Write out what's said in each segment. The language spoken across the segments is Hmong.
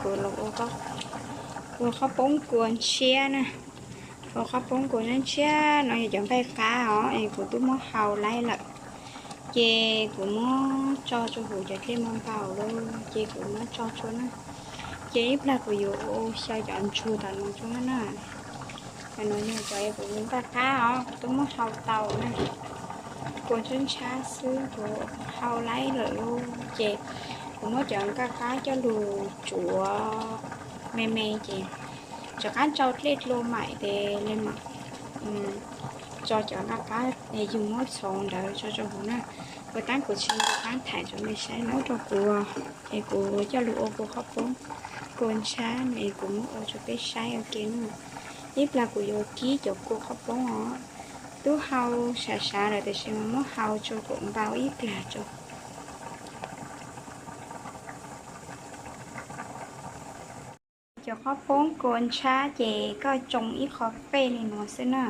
Kuv los ua qhob poob kua ntshiab na. Ua qhob poob kua ntshiab no yog cov nqaij qab os, es kuv twb muab hau laib lawm. Ces kuv muab tso rau hauv cov dlej npau npau lauj, ces kuv muab tso tsua na. Ces ib plag kuv yuav ua xyaw cov ntsuag tom no tsua na. Cov no yog cov kuv yuav nqaij qab os, kuv twb muab hau tau na. Kua ntshiab ntshiab xwb, kuv hau laib lawm lauj, ces kuv muab cov nqaij qab coj lug tsuav me me ces rov qab tsau dlej dlua maim tes le mam tso cov nqaij qab yug muab txhoov ntawd tso rau hauv na. Ua tab kuv tsis nco qab thaij rau nej saib, muab rau kuv es kuv coj lug ua kua qhob poob kua ntshiab no es kuv muab ua rau peb saib ua ke na. Ib plag kuv yuav kib cov kua qhob poob os. Twb hau sav sav lawm tiam sis mas muab hau tsua kom npau ib plag rau. Cov qhob poob kua ntshiab ces koj tsoo ib qho dlej li nuav xwb na.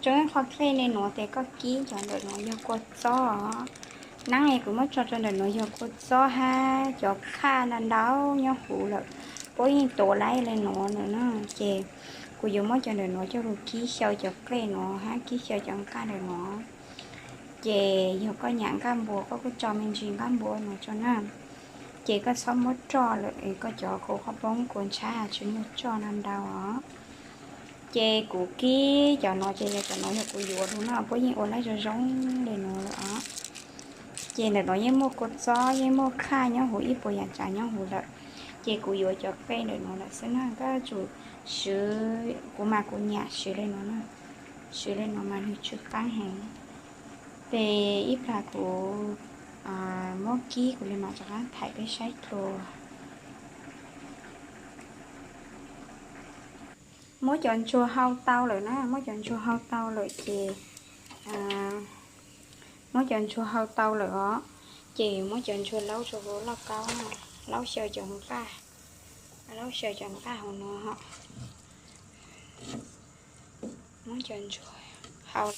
Tsoo ib qho dlej li nuav tes koj kib cov ntawm nuav yog kua txob os. Neeb es kuv muab tso rau ntawm nuav yog kua txob hab cov khaj ntau ntau nyob huv lawm, puab yeej tuav laib li nuav lawm na. Ces kuv yuav muab cov ntawm nuav coj lug kib xyaw cov dlej nuav hab kib xyaw cov nqaj ntawm nuav. Ces yog koj nyam nqaj npua koj kuj tso me ntsis nqaj npua no tso na. Ces koj txhob muab roj lawm es koj cov kua qhob poob kua ntshiab tsis muaj roj ntau ntau os. Ces kuv kib cov no ces yog cov no yog kuv yuav lug no puab yeej ua laib zoo zoo li nuav lawm os. Ces ntawm no yeej muaj kua txob yeej muaj khaj nyob huv ib puas yam tsav nyob huv lawm. Ces kuv yuav cov dlej ntawm no lawm xwb na, koj tsum swv, kuv mas kuv nyam swv li no na. Swv li no mas nwg tsw qaab heev. Ces ib plag kuv muab kib kuv le mam rov qab thaij peb saib dlua. Muab cov ntsuag hau tau lawm na, muab cov ntsuag hau tau lawm ces, muab cov ntsuag hau tau lawm os, ces muab cov ntsuag laub rau hauv lauj kaub na, laub xyaw cov nqaj, laub xyaw cov nqaj hauv no. Muab cov ntsuag hau,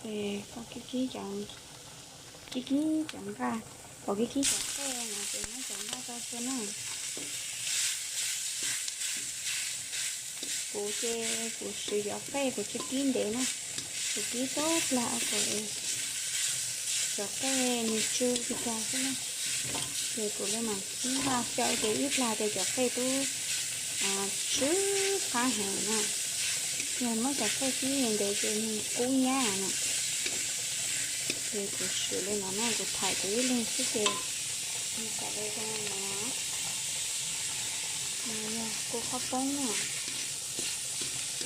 kib kib cov nqaj, thaum kib kib cov dlej no ces muab cov nqaj tso tsua na. Kuv ces kuv swv cov dlej kuv tsis kib ntev na, kuv kib tau plag cov dlej nws tsw tsis tau xwb na. Ces kuv le mam kib nqaj xyaw ces ib plag ces cov dlej tub tsw qab heev na. Yog muab cov dlej kib ntev ces nws kub nyab na. Ces kuv swv li no na, kuv thaij kuv ib leeg xwb ces nws txawm le zoo no. Yog kua qhob poob na.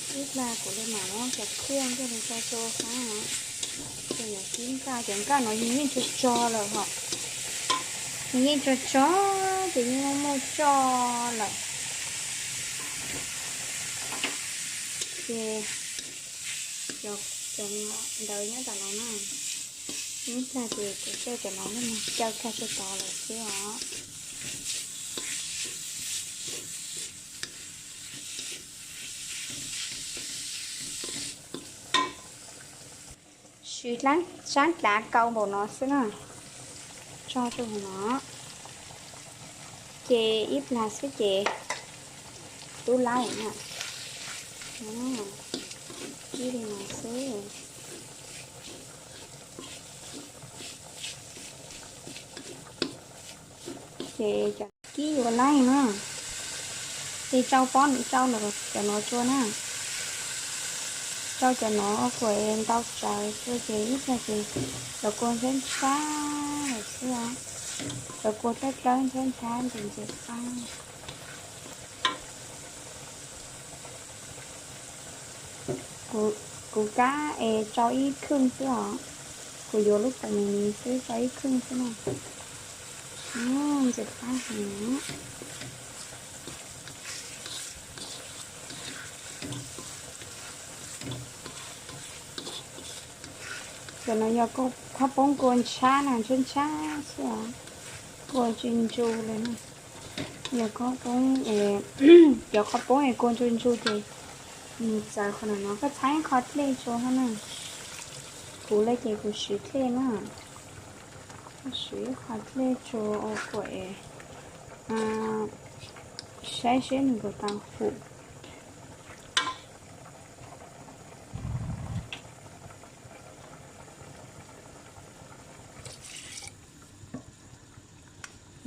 Ib plag kuv le mam muab cov khuaj coj lug tso tsua qab, ces yuav kib nqaj, cov nqaj no yus yeej tso tsua lawm hos, nws yeej tso tsua ces yeej muaj muaj tsoj lawm. Ces cov ntawd nyob tom no na, ib plag ces kuv coj cov no coj kag tsua tod lawm xwb os. Swv sab dlav kau npaum no xwb na, tso rau hauv no, ces ib plag xwb ces tub laib na. Kib li no xwb. Ces cov kib yuav laib na, ces tsau pob nws tsau cov no tsua na. Tsau cov no kuas ntau tsawv tsua ces ib plag ces cov kua ntshab ntshab lawm xwb, cov kua dlawb dlawb ntshab ntshab ntxim ntxim qab. Kuv kab es tsau ib khwj xwb os, kuv yuav lub qub me me xwb tsau ib khwj xwb na. Ntxim qab heev. Cov no yog qhob poob kua ntshab na, ntshab ntshab xwb os, kua tsis ntsu li na. Yog qhob poob, cov qhob poob es kua ntsu ntsu ces nws txawv qhov no, koj txhab ib qho dlej tsua hab na. Kuv le ces kuv swv dlej na, kuv swv ib qho dlej tsua ua kuas es Saib seb nws puas tau hum.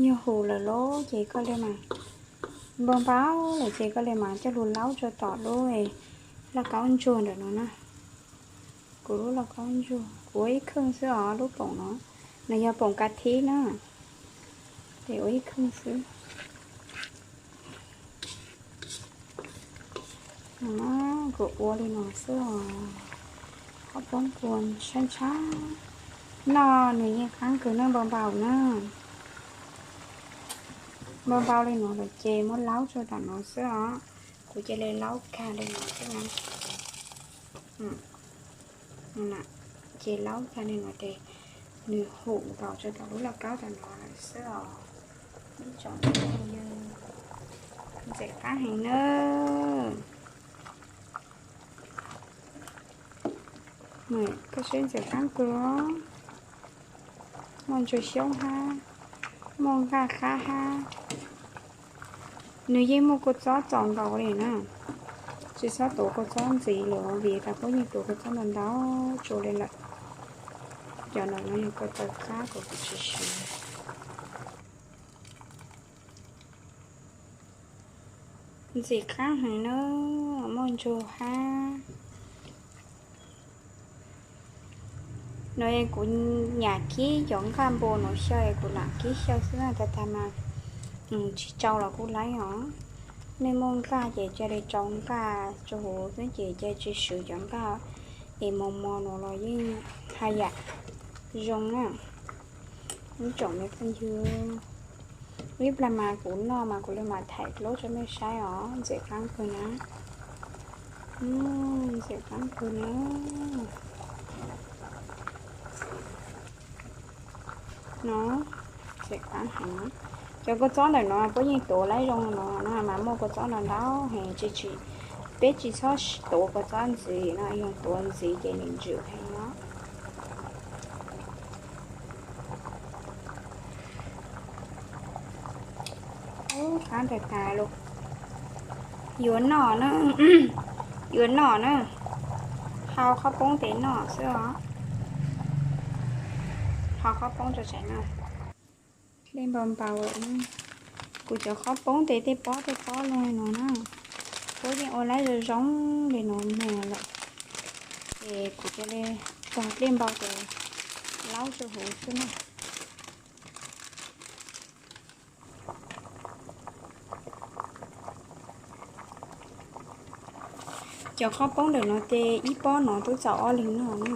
Yog hum lawm los ces koj li mas, npau npau lawm ces koj li mas coj lug laub rau tom lub lauj kaub ntsuag ntawm no na. Kuv lub lauj kaub ntsuag kuv ua ib kheej xwb os, lub poom no, nws yog poom ka thib na, ces ua ib kheej xwb. Kuv ua li no xwb os, qhov poob kua ntshab ntshab. Noj nws yeej qab kawg na, npau npau na. Npau npau li no lawm ces muab laub rau tom no xwb os. Kuv cia li laub kag li no xwb na. Ces laub kag li no ces nws hum nkaus rau tom lub lauj kaub tom no lawm xwb os. Ib tsoom phooj ywg, ntxim qab heev na. Koj saib ntxim qab kawg, muaj ntsuag xyoob hab, muaj nqaj qab hab. Nws yeej muaj kua txob txaus nkaus li na. Tsis txhob tuav kua txob ntxiv lawm vim tas puab yeej tuav kua txob ntau ntau tsua li lawm. Cov no no yog kua taw qab kuv tsis siv. Ntxim qab heev na, muaj ntsuag hab. No kuv nyam kib cov nqaj npua no xyaw, kuv lam kib xyaw xwb na, tag tag mas tsis tsau los kuj laib os. Nej muaj nqaj ces cia li tsau nqaj rau huv xwb ces cia tsis swv cov nqaj es mos mos no los yeej haj yam zoo na. Ib tsoom me phooj ywg, ib plag mas kuv noj mas kuv li mam thaij dlub rau nej saib os, ntxim qab kawg na. Ntxim qab kawg na. No, ntxim qab heev. Cov kua txob ntawm no puab yeej tuav laib zoo no na, mas muaj kua txob ntau ntau heev, tsis, tsis, peb tsis txhob tuav kua txob ntxiv no, yog tuav ntxiv ces nws ntsws heev os. Ub, qab tag tag lawm. Yuav noj na, yuav noj na. Hau qhob poob tes noj xwb os. Hau qhob poob rau tsam no. Dej npau npau lawm na. Kuv cov qhob poob tes tej pob tej pob zoo li no na. Puab yeej ua laib zoo zoo li no muag lawm. Ces kuv cia li tog dej npau tes laub rau huv xwb na. Cov qhob poob ntawm no ces ib pob no twb txaus ob leeg noj na.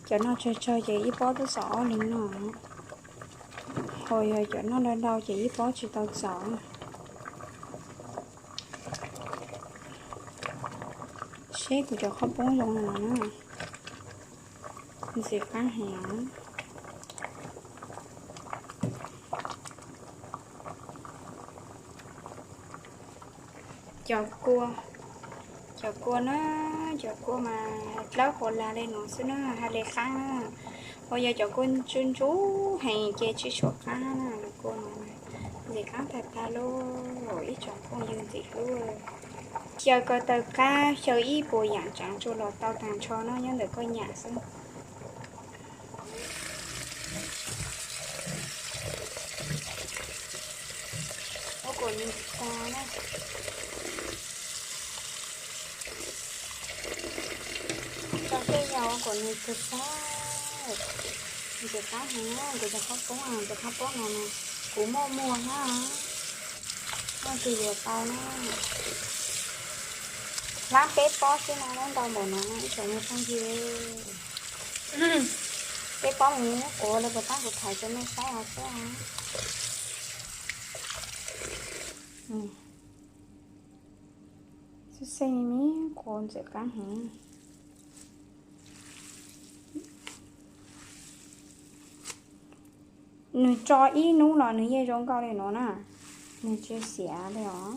Cov no tsawg tsawg ces ib pob twb txaus ob leeg noj. Ho yog cov noj ntau ntau ces ib pob tsis tau txaus. Seb kuv cov qhob poob zoo li no na. Ntxim qab heev. Cov kua, cov kua na, cov kua mas dlawb quas lag li no xwb na, hais li qab na. Ho yog cov kua ntsuj ntsuj heev ces tsis tshua qab na, kua no ntxim qab tag tag lauj, ib tsoom phooj ywg ntxim hlub. Xyaw ko taw qab, xyaw ib puas yam tsav tsua los tau tag nrho no nyob ntawm koj nyam xwb. Ua kom nws tag na. Tso tej yog ua kom nws tag tag. Ntxim qab heev na, kuv cov qhob poob, cov qhob poob no mas kuv muaj muag na. Muaj tus yuav tau na. Hlab peb pob xwb no hlab ntau npaum no na ib tsoom me phooj ywg. Peb pob mus quav li puas tab kuv thaij rau nej saib os xwb. Xwb xeej me quav ntxim qab heev. Nws tso ib hnub los nws yeej zoo nkauj li no na, nws tsis xiav li os.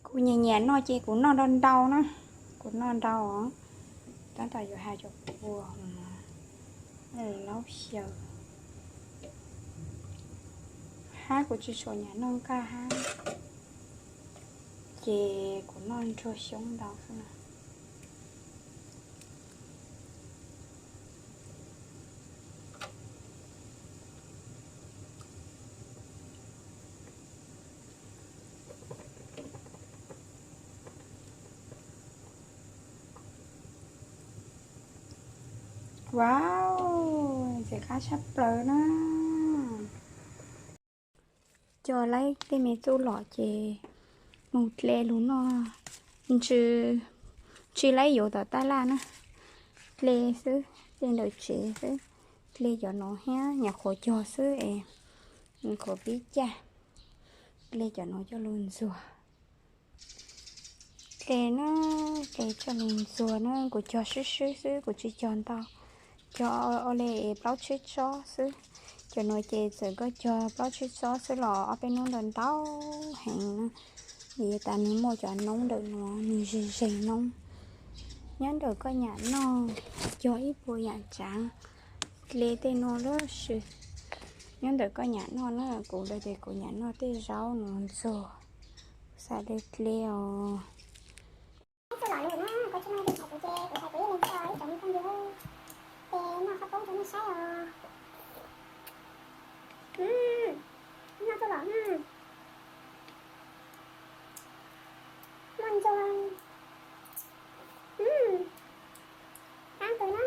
Kuv nyiam nyiam noj ces kuv noj ntau ntau na, kuv noj ntau os. Tab tom yuav hais cov kua, Laub xyaw. Hab kuv tsis tshua nyam noj nqaj hab, ces kuv noj ntsuag xyoob ntau xwb na. Wow, ntxim qab tshaj plaws na. Coj laib tej me txuj lom ces mus dle lug noj, ntsw tsis laib yuav tom tab laj na. Dle xwb, dle ntawm tsev xwb, dle cov no thiab nyuam qhuav cog xwb es nyuam qhuav pib caj, dle cov no coj lug ntxuag. Dle na, dle coj lug ntxuag na, kuv cog swb swb xwb, kuv tsis cog ntau. Cog ua le plaub tsib tsob xwb. Cov nuav ces txawm koj cog plaub tsib tsob xwb los ob peb hnub ntawd ntau heev na. Vim tas nws muaj cov noob ntawm nuav, nws zeeg zeeg noob. Nyob ntawm koj nyam noj, cog ib puas yam tsaav, dle tej nuav lub sis. Nyob ntawm koj nyam noj na, kuv lawv tias kuv nyam noj tej zaub nuav ntxuag, xav dle dle os. Txuj lom lug na, koj tsis noj tej thaiv kuv ces kuv thaiv kuv ib leeg tso ib tsoom phooj ywg, ces noj qhov poob rau nej saib os. Noj txuj lom na, muaj ntsuag, qab kawg na.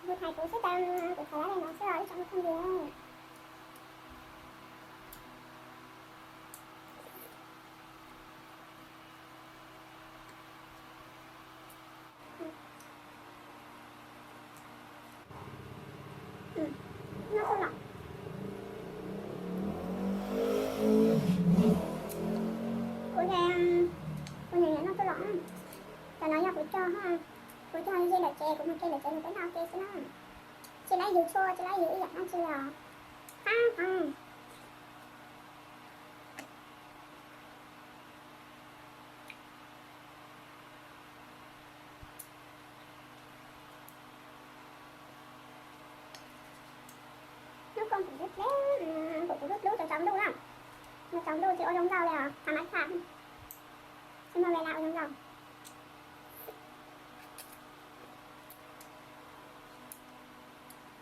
Kuv thaiv kuv xwb tas, kuv thaiv lawv le no xwb os ib tsoom phooj ywg. Noj txuj lom. Kuv, kuv nyiam noj txuj lom. Cov no yog kuv cog, kuv cog ze ntawm tsev, kuv mus ke ntawm tsev mus peb noj ke xwb na. Tsis laib yug tshuaj, tsis laib yug ib yam dab tsi li os. Qab heev. Lub koob kuv hlub hlub, kuv kuv hlub hlub cov tsaus ntuj na. Cov tsaus ntuj tsis ua zoo nkauj li os, tha mab tham, tsis muaj ves las ua zoo nkauj.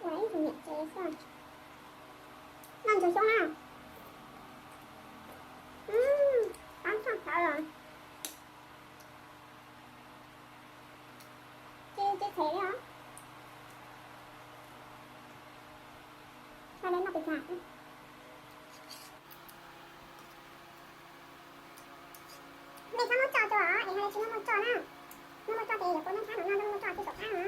Ua ib tug niam tsev xwb. Noj ntsuag xyoob na. Qab tshaj plaws los. Tsis, tsis phem li os. Txhob noj pes tsawg. Nej txhob muab tso rau os, es yog tsis muaj muaj tso na. Muaj muaj tso ces yuav kua nub thab no no, muaj muaj tso tsis saum thab no.